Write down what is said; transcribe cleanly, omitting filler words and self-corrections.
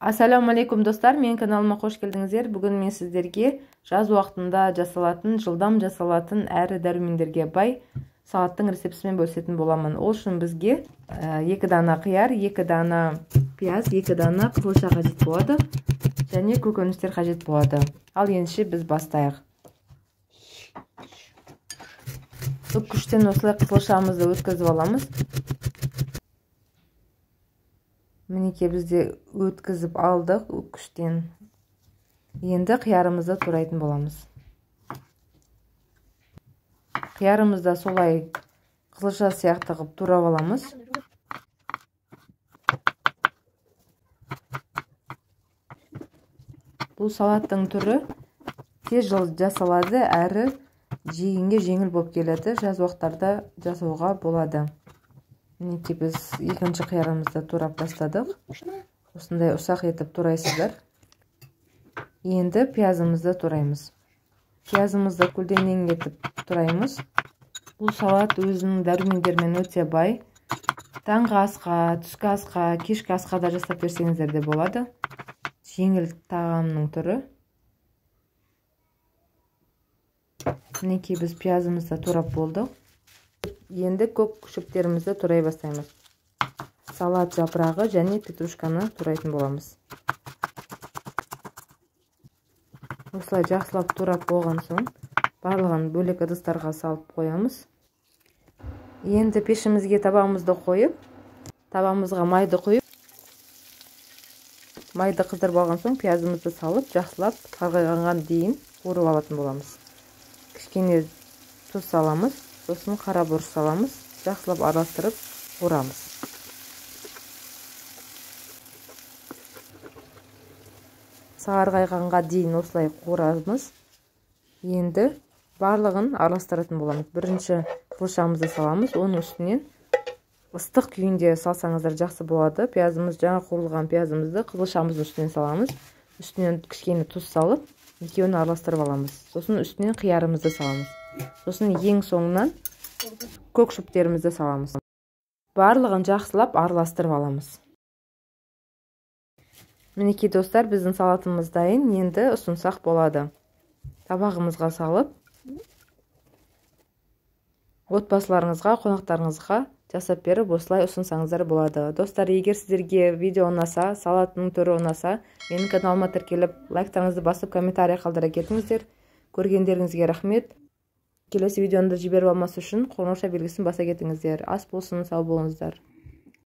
Ассалаумағалейкум достар, менің каналыма қош келдіңіздер. Бүгін мен сіздерге жаз уақытында жасалатын, жылдам жасалатын әрі дәрумендерге бай салаттың рецептісімен бөлісетін боламын. Ол үшін бізге 2 дана қияр, 2 дана пияз, 2 дана қызылша қажет болады және көкөністер қажет болады. Ал ендеше біз бастайық. Үккіштен осылай қызылшамызды өткізіп аламыз. Мінекей бізде өткізіп алдық үккіштен. Енді қиярымызды турайтын боламыз. Қиярымызды солай қызылша сияқты қылып турап аламыз. Бұл салаттың түрі тез жасалады, әрі жегенге жеңіл болып келеді. Жаз уақыттарда жасауға болады. Мінекей біз екінші қиярымызды турап тастадық. Осындай ұсақ етіп турайсыздар. Енді пиязымызды тураймыз. Пиязымызды көлденең етіп тураймыз. Бұл салат өзінің дәрумендерімен өте бай. Таңғы асқа, түскі асқа, кешкі асқа да жасап берсеңіздер де болады. Жеңіл тағамның түрі. Мінекей біз пиязымызды турап болдық. Енді көк шөптерімізді турай бастаймыз. Салат жапырағы және петрушканы турайтын боламыз. Осылай жақсылап турап болған соң, барлығын бөлек ыдыстарға салып қоямыз. Енді пешімізге табамызды қойып, табамызға майды құйып, майды қыздырып алған соң пиязымызды салып, жақсылап сарғайғанға дейін қуырып алатын боламыз. Кішкене тұз саламыз. Сосын қара бұрыш саламыз, жақсылап араластырып қуырамыз. Сарғайғанға дейін осылай қуырамыз. Енді барлығын араластыратын боламыз. Бірінші қызылшамызды саламыз, оның үстінен ыстық күйінде салсаңыздар жақсы болады. Пиязымыз, жаңа қуырылған пиязымызды қызылшамыздың үстінен саламыз. Үстінен кішкене тұз салып, екеуін араластырып аламыз. Сосын үстінен қиярымызды саламыз. Сосын ең соңынан көк шөптерімізді саламыз. Барлығын жақсылап араластырып аламыз. Мінекей достар, біздің салатымыз дайын. Енді ұсынсақ болады. Табағымызға салып, отбасыларыңызға, қонақтарыңызға жасап беріп, осылай ұсынсаңыздар болады. Достар, егер сіздерге видео ұнаса, салаттың түрі ұнаса, менің каналыма тіркеліп, лайктарыңызды басып, комментарий қалдыра кетіңіздер. Көргендеріңізге рахмет. Келесі видеоны жіберіп алмас үшін қоңырауша белгісін баса кетіңіздер. Ас болсын, сау болыңыздар.